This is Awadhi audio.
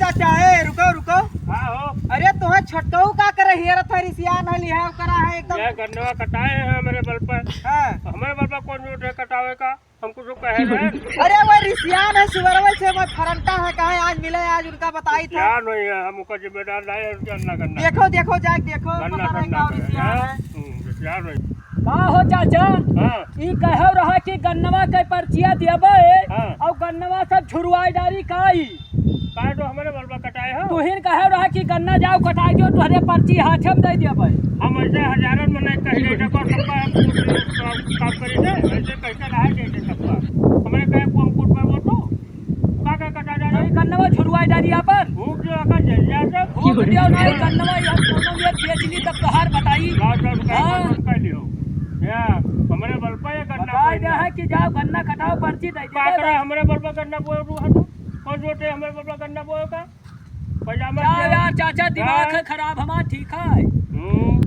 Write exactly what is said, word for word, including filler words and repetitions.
अच्छा, ए, रुको, रुको। हाँ हो। अरे, तोहे छोटकऊ का करे? हेरत है, रिसियान है, लिहा करा है एकदम। यह गन्नवा कटाए हैं हमरे बल पर। हाँ। हमरे बल पर कौन जोर है कटावे का? हमको जो कहे हैं। अरे, वो रिसियान है, सुबरवे से वो फरंटा है, कहे आज मिले, आज उनका बताई था। रिसियान नहीं है, हम उनका जिम्मेदार नहीं है, उनके अन्ना करना। देखो, देखो, जाके देखो, गन्ना पता नहीं करना का है, रिसियान हाँ? है। हम्म, रिसियान नहीं। का हो चाचा? हाँ। ई कहे रहा कि गन्नवा के पर्चिया देबे हाँ। और गन्नवा सब छुड़वाई डारी का ई? काहे तो हमरे बलबा कटाए हो? तुहिन कहे रहा कि गन्ना जाओ कटाई दियो, तोहरे पर्ची हाथे में दे देबे। हम ऐसे हजारन में नहीं कह दे, देखो सबका हम काम करी थे, ऐसे कैसे रहा दे दे सबका। हमरे कहे को हम कुछ पे वोटो, का का कटा जा रहा? नहीं, गन्नवा छुड़वाई डारी अपन। फूट जो अगर जल जाए तो फूट दियो नहीं, गन्नवा ये हम दोनों ये बेच ली तब तोहार बताई। लाओ, लाओ, हाँ। कर लियो। या, हमरे बलबा ये गन्ना बताई बोए दे ना। है कि जाओ गन्ना कटाओ, पर्ची दे दे। का करे हमरे बलबा गन्ना बोए रू है तो? कौन जोटे हमरे बलबा गन्ना बोए का? पैजामा क्या के यार, चाचा, दिमाग हाँ? है खराब हमार, ठीक है? हम्म।